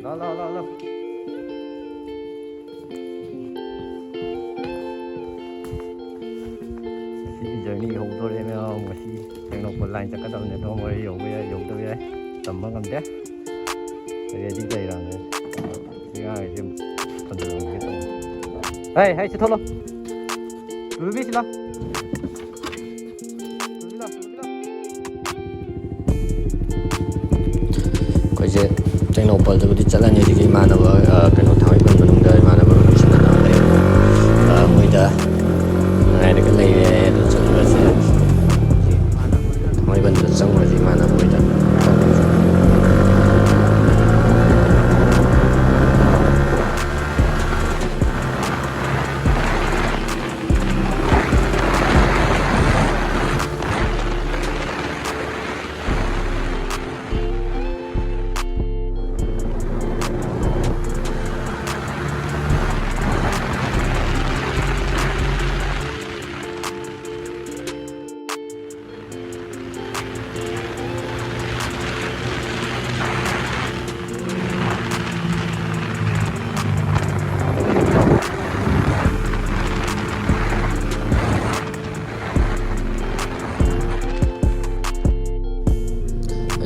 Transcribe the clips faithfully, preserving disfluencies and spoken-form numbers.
ꯂꯥꯎ, ꯂꯥꯎ, ꯂꯥꯎ, ꯂꯥꯎ꯫ ꯉꯁꯤꯒꯤ journey ꯍꯧꯗꯣꯔꯦ ꯃꯌꯥꯝ꯫ ꯉꯁꯤ ꯇꯦꯡꯅꯧꯄꯜ line ꯆꯠꯀꯗꯕꯅꯦ꯫ ꯑꯗꯣ ꯃꯣꯔꯦ ꯌꯧꯕ ꯌꯥꯏ, ꯌꯧꯗꯕ ꯌꯥꯏ, ꯇꯝꯕ ꯉꯝꯗꯦ꯫ Ready ꯂꯩꯔꯕꯅꯦ꯫ ꯁꯤ ꯑꯉꯥꯡꯁꯦ ꯊꯣꯟꯖꯤꯜꯂꯝꯒꯦ ꯇꯧꯕ꯫ ꯍꯩ, ꯍꯩ, ꯁꯤ ꯊꯣꯛꯂꯣ꯫ ꯔꯨꯕꯤ, ꯁꯤ ꯂꯥꯎ꯫ ꯑꯩꯈꯣꯏꯁꯦ ꯇꯦꯡꯅꯧꯄꯜꯗꯕꯨꯗꯤ ꯆꯠꯂꯅꯤ, ꯑꯗꯒꯤ ꯏꯃꯥꯟꯅꯕ, ꯑ, ꯀꯩꯅꯣ, ꯊꯥꯡꯃꯩꯕꯟ ꯃꯅꯨꯡꯗ ꯏꯃꯥꯟꯅꯕ ꯔꯨꯝ ꯁꯤꯟꯅꯅꯕ ꯂꯩ꯫ ꯑ, ꯃꯣꯏꯗ ꯉꯥꯏꯔꯒ ꯂꯩꯔꯦ꯫ ꯑꯗꯨ ꯆꯠꯂꯨꯔꯁꯦ꯫ ꯊꯥꯡꯃꯩꯕꯟꯗ ꯆꯪꯉꯨꯔꯁꯤ ꯏꯃꯥꯟꯅꯕ ꯍꯣꯏꯗ꯫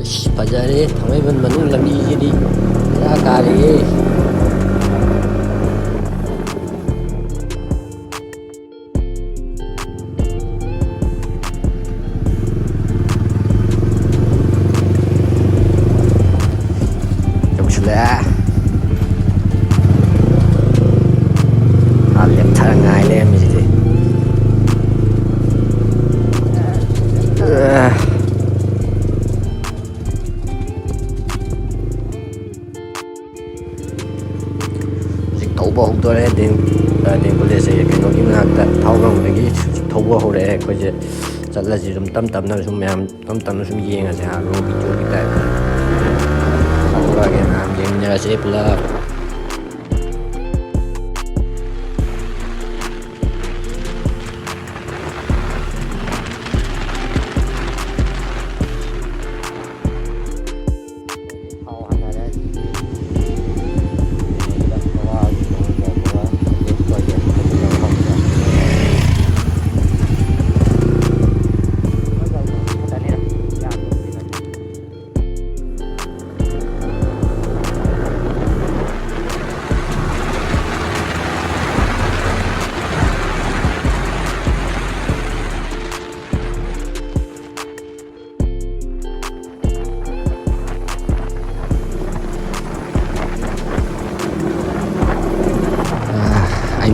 ꯑꯁ, ꯐꯖꯔꯦ ꯊꯥꯡꯃꯩꯕꯟ ꯃꯅꯨꯡ ꯂꯝꯕꯤꯁꯤꯗꯤ ꯕꯦꯔꯥ ꯀꯥꯔꯦꯍꯦ꯫ ꯌꯧꯁꯤꯜꯂꯛꯑꯦ꯫ ꯑꯥ, ꯂꯦꯞꯊꯔ ꯉꯥꯏ ꯂꯩꯔꯝꯃꯤꯁꯤꯗꯤ꯫ ꯑ꯫ ꯍꯧꯖꯤꯛ ꯊꯧꯕ ꯍꯧꯗꯣꯔꯦ꯫ ꯗꯤ ꯑꯦꯝ, ꯑ, ꯗꯤ ꯑꯦꯝ ꯀꯣꯂꯦꯖꯁꯦ ꯀꯩꯅꯣꯒꯤ ꯃꯅꯥꯛꯇ, ꯊꯥꯎꯒ꯭ꯔꯥꯝꯗꯒꯤ ꯍꯧꯖꯤꯛ ꯊꯧꯕ ꯍꯧꯔꯛꯑꯦ꯫ ꯑꯩꯈꯣꯏꯁꯦ ꯆꯠꯂꯁꯤ ꯑꯗꯨꯝ ꯇꯞ ꯇꯞꯅ ꯁꯨꯝ ꯃꯌꯥꯝ ꯇꯞ ꯇꯞꯅ ꯁꯨꯝ ꯌꯦꯡꯉꯁꯦ ꯍꯥ, raw video ꯒꯤ type ꯇ꯫ ꯊꯧꯔꯛꯑꯒꯦ ꯃꯌꯥꯝ ꯌꯦꯡꯃꯤꯟꯅꯔꯁꯦ ꯄꯨꯂꯞ꯫ ꯊꯥꯎ ꯍꯥꯟꯅꯔꯦ꯫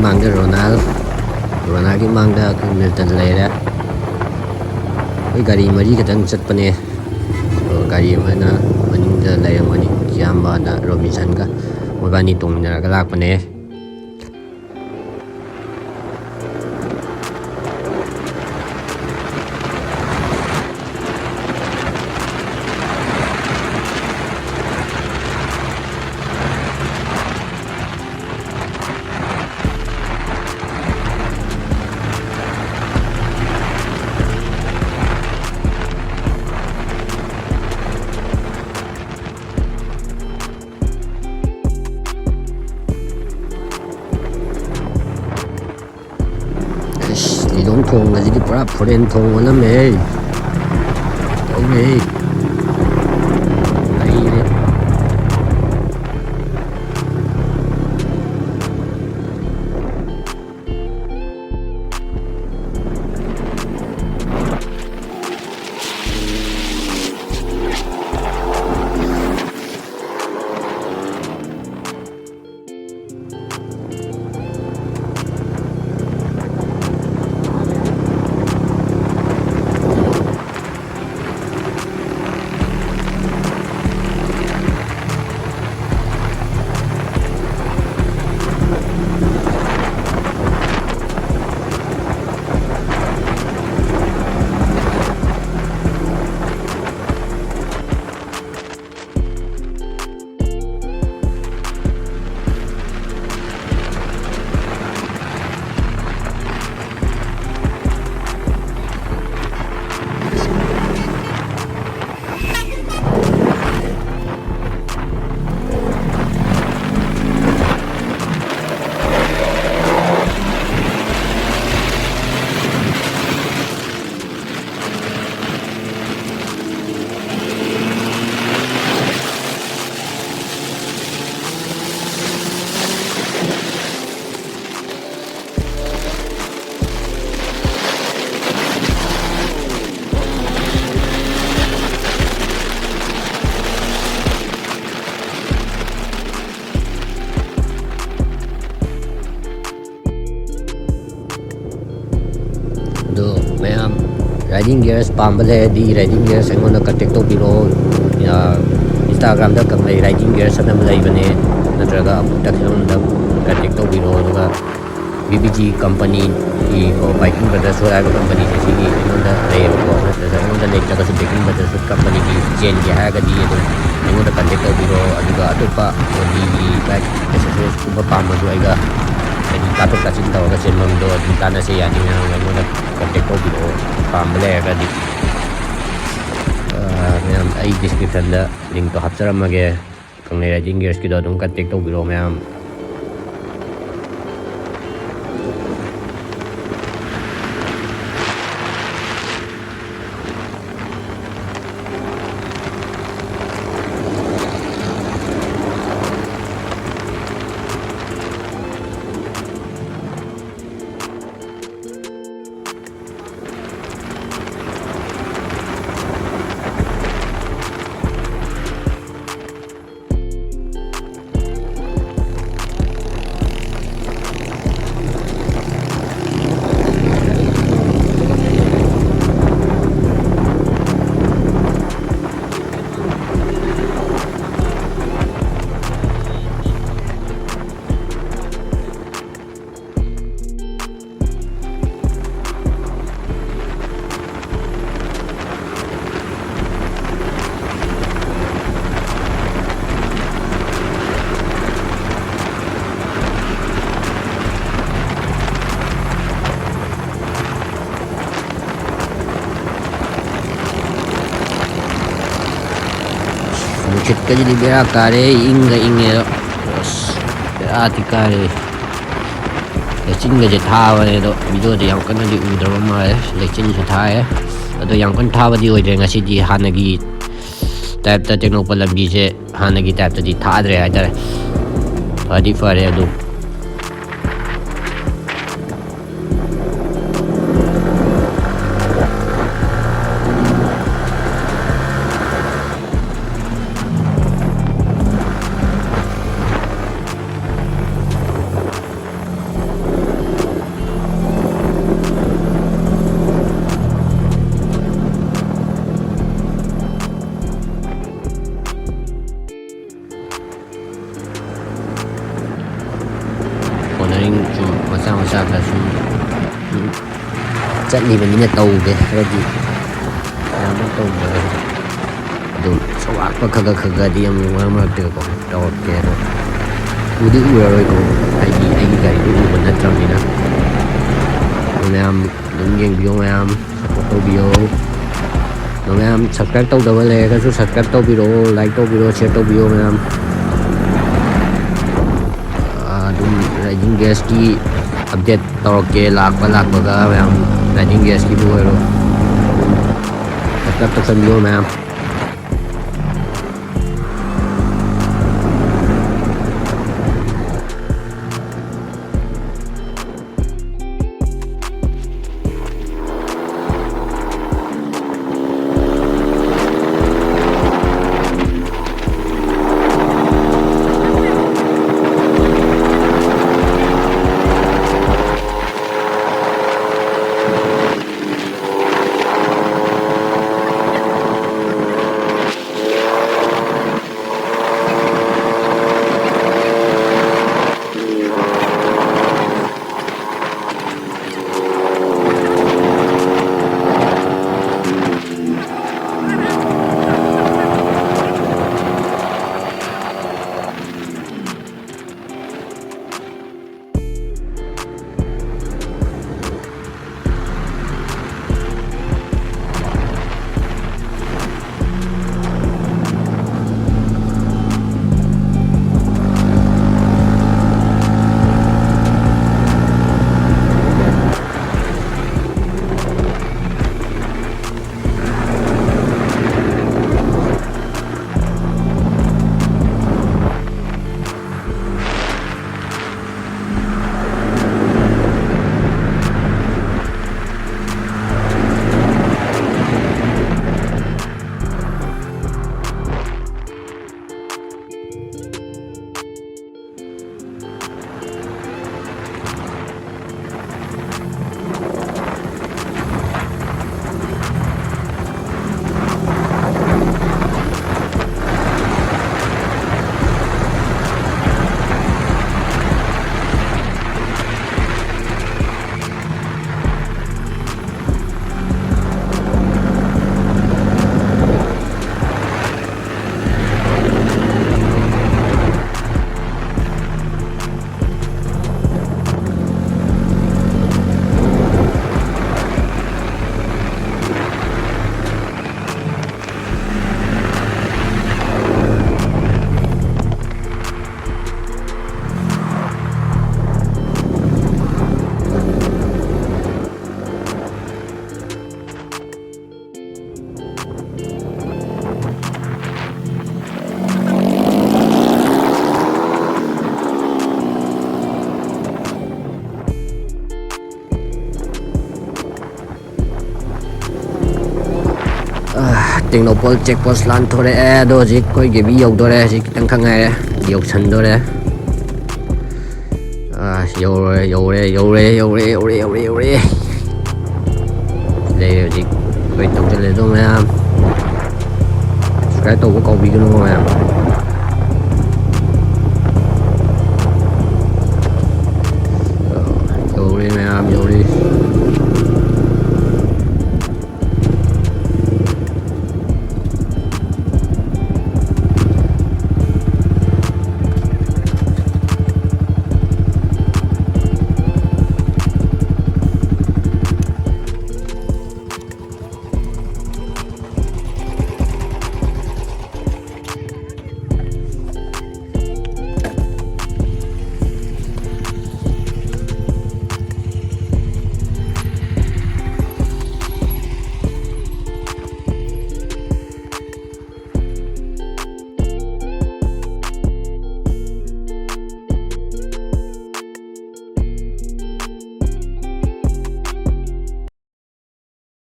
ꯃꯥꯡꯗ ꯔꯣꯅꯥꯜ, ꯔꯣꯅꯥꯜꯒꯤ ꯃꯥꯡꯗ ꯑꯩꯈꯣꯏ ꯃꯤꯜꯇꯟ ꯂꯩꯔꯦ꯫ ꯑꯩꯈꯣꯏ ꯒꯥꯔꯤ ꯃꯔꯤ ꯈꯛꯇꯪ ꯆꯠꯄꯅꯦ꯫ ꯑꯗꯣ ꯒꯥꯔꯤ ꯑꯃꯅ ꯃꯅꯤꯡꯗ ꯂꯩꯔꯝꯒꯅꯤ, ꯏꯌꯥꯝꯕꯅ ꯔꯣꯕꯤꯟꯁꯟꯒ ꯃꯣꯏꯕꯥꯅꯤ ꯇꯣꯡꯃꯤꯟꯅꯔꯒ ꯂꯥꯛꯄꯅꯦ꯫ ꯑꯁ, ꯂꯤꯂꯣꯡ ꯊꯣꯡ ꯑꯁꯤꯗꯤ ꯄꯨꯔꯥ ꯐꯣꯔꯦꯟ ꯊꯣꯡ ꯑꯣꯜꯂꯝꯃꯦꯍꯦ꯫ ꯇꯧꯔꯦꯍꯦ꯫ ꯅꯩꯔꯦ꯫ Riding gears ꯄꯥꯝꯕ ꯂꯩꯔꯗꯤ, riding gears ꯑꯩꯉꯣꯟꯗ contact ꯇꯧꯕꯤꯔꯛꯑꯣ꯫ ꯑ, Instagram-ꯗ ꯀꯪꯂꯩ Riding Gears ꯑꯅ ꯑꯃ ꯂꯩꯕꯅꯦ, ꯅꯠꯇ꯭ꯔꯒ ꯑꯕꯨꯛꯇ ꯈꯤꯇꯪꯗ contact ꯇꯧꯕꯤꯔꯛꯑꯣ꯫ ꯑꯗꯨꯒ B B G company-ꯒꯤ ꯀꯣ, Biking Brotherhood ꯍꯥꯏꯕ company-ꯁꯦ ꯁꯤꯒꯤ ꯑꯩꯉꯣꯟꯗ ꯂꯩꯌꯦꯕꯀꯣ꯫ ꯅꯠꯇ꯭ꯔꯒ ꯑꯩꯉꯣꯟꯗ ꯂꯩꯇ꯭ꯔꯒꯁꯨ Biking Brotherhood company-ꯒꯤ ꯆꯦꯟꯒꯦ ꯍꯥꯏꯔꯒꯗꯤ ꯑꯗꯨꯝ ꯑꯩꯉꯣꯟꯗ contact ꯇꯧꯕꯤꯔꯛꯑꯣ꯫ ꯑꯗꯨꯒ ꯑꯇꯣꯞꯄ body-ꯒꯤ bike accessories-ꯀꯨꯝꯕ ꯄꯥꯝꯃꯁꯨ ꯑꯩꯒ ꯍꯥꯏꯗꯤ ꯇꯥꯊꯣꯛ ꯇꯥꯁꯤꯟ ꯇꯧꯔꯒ ꯆꯦꯟꯐꯝꯗꯣ ꯑꯗꯨꯝ ꯇꯥꯟꯅꯁꯦ, ꯌꯥꯅꯤ꯫ ꯃꯌꯥꯝ ꯑꯩꯉꯣꯟꯗ contact ꯇꯧꯕꯤꯔꯛꯑꯣ, ꯄꯥꯝꯕ ꯂꯩꯔꯒꯗꯤ꯫ ꯑ, ꯃꯌꯥꯝ, ꯑꯩ description-ꯗ link-ꯇꯣ ꯍꯥꯞꯆꯔꯝꯃꯒꯦ꯫ ꯀꯪꯂꯩ Riding Gears-ꯀꯤꯗꯣ ꯑꯗꯨꯝ contact ꯇꯧꯕꯤꯔꯛꯑꯣ ꯃꯌꯥꯝ꯫ ꯅꯨꯡꯁꯤꯠꯀꯁꯤꯗꯤ ꯕꯦꯔꯥ ꯀꯥꯔꯦ, ꯏꯪꯒ ꯏꯪꯉꯦ ꯑꯗꯣ꯫ ꯑꯁ, ꯕꯦꯔꯥꯗꯤ ꯀꯥꯔꯦ꯫ ꯂꯩꯆꯤꯟꯒꯁꯦ ꯊꯥꯕꯅꯦ ꯑꯗꯣ, video-ꯗ ꯌꯥꯝ ꯀꯟꯅꯗꯤ ꯎꯗ꯭ꯔꯕ ꯃꯥꯜꯂꯦ꯫ ꯂꯩꯆꯤꯟꯁꯨ ꯊꯥꯏꯌꯦ꯫ ꯑꯗꯣ ꯌꯥꯝ ꯀꯟꯅ ꯊꯥꯕꯗꯤ ꯑꯣꯏꯗ꯭ꯔꯦ ꯉꯁꯤꯗꯤ꯫ ꯍꯥꯟꯅꯒꯤ type-ꯇ ꯇꯦꯡꯅꯧꯄꯜ ꯂꯝꯕꯤꯁꯦ ꯍꯥꯟꯅꯒꯤ type-ꯇꯗꯤ ꯊꯥꯗ꯭ꯔꯦ ꯍꯥꯏꯇꯥꯔꯦ꯫ ꯐꯗꯤ ꯐꯔꯦ ꯑꯗꯨ꯫ ꯆꯥꯛ ꯈꯔ ꯁꯨꯝ ꯆꯠꯂꯤꯕꯅꯤꯅ ꯇꯧꯗꯦ꯫ ꯈꯔꯗꯤ ꯌꯥꯝꯅ ꯇꯧꯗꯦ꯫ ꯑꯗꯨꯝ ꯆꯥꯎꯔꯥꯛꯄ ꯈꯔ ꯈꯔ ꯈꯔ ꯈꯔꯗꯤ ꯑꯃꯨꯛ ꯃꯔꯛ ꯃꯔꯛꯇꯒꯀꯣ ꯇꯧꯔꯛꯀꯦ꯫ ꯑꯗꯣ ꯎꯗꯤ ꯎꯔꯔꯣꯏꯀꯣ, ꯍꯥꯏꯗꯤ ꯑꯩꯒꯤ ꯒꯥꯔꯤꯗꯨ ꯎꯕ ꯅꯠꯇ꯭ꯔꯕꯅꯤꯅ꯫ ꯑꯗꯣ ꯃꯌꯥꯝ ꯑꯗꯨꯝ ꯌꯦꯡꯕꯤꯌꯣ, ꯃꯌꯥꯝ ꯁꯞꯄꯣꯔꯠ ꯇꯧꯕꯤꯌꯣ꯫ ꯑꯗꯣ ꯃꯌꯥꯝ ꯁꯕꯁꯀ꯭ꯔꯥꯏꯕ ꯇꯧꯗꯕ ꯂꯩꯔꯒꯁꯨ ꯁꯕꯁꯀ꯭ꯔꯥꯏꯕ ꯇꯧꯕꯤꯔꯛꯑꯣ, ꯂꯥꯏꯛ ꯇꯧꯕꯤꯔꯛꯑꯣ, ꯁꯤꯌꯔ ꯇꯧꯕꯤꯌꯣ ꯃꯌꯥꯝ꯫ ꯑꯗꯨꯝ ꯔꯥꯏꯗꯤꯡ ꯒꯦꯁꯀꯤ ꯑꯞꯗꯦꯠ ꯇꯧꯔꯛꯀꯦ, ꯂꯥꯛꯄ ꯂꯥꯛꯄꯒ ꯃꯌꯥꯝ ꯔꯥꯏꯗꯤꯡ ꯒꯦꯁꯀꯤꯕꯨ ꯑꯣꯏꯔꯣ꯫ ꯁꯕꯁꯀ꯭ꯔꯥꯏꯕ ꯇꯧꯁꯟꯕꯤꯌꯣ ꯃꯌꯥꯝ꯫ Tengnoupal check post ꯂꯥꯟꯊꯣꯔꯛꯑꯦ꯫ ꯑꯗꯣ ꯍꯧꯖꯤꯛ ꯑꯩꯈꯣꯏ ꯒꯦꯕꯤ ꯌꯧꯗꯣꯔꯦ꯫ ꯍꯧꯖꯤꯛ ꯈꯤꯇꯪ ꯈꯛ ꯉꯥꯏꯔꯦ, ꯌꯧꯁꯟꯗꯣꯔꯦ꯫ ꯑꯥ, ꯌꯧꯔꯦ, ꯌꯧꯔꯦ, ꯌꯧꯔꯦ, ꯌꯧꯔꯦ, ꯌꯧꯔꯦ, ꯌꯧꯔꯦ, ꯌꯧꯔꯦ꯫ ꯂꯩꯔꯦ ꯍꯧꯖꯤꯛ꯫ ꯑꯩꯈꯣꯏ ꯊꯧꯖꯤꯜꯂꯦ ꯑꯗꯣ ꯃꯌꯥꯝ꯫ Subscribe ꯇꯧꯕ ꯀꯥꯎꯕꯤꯒꯅꯨ ꯃꯌꯥꯝ꯫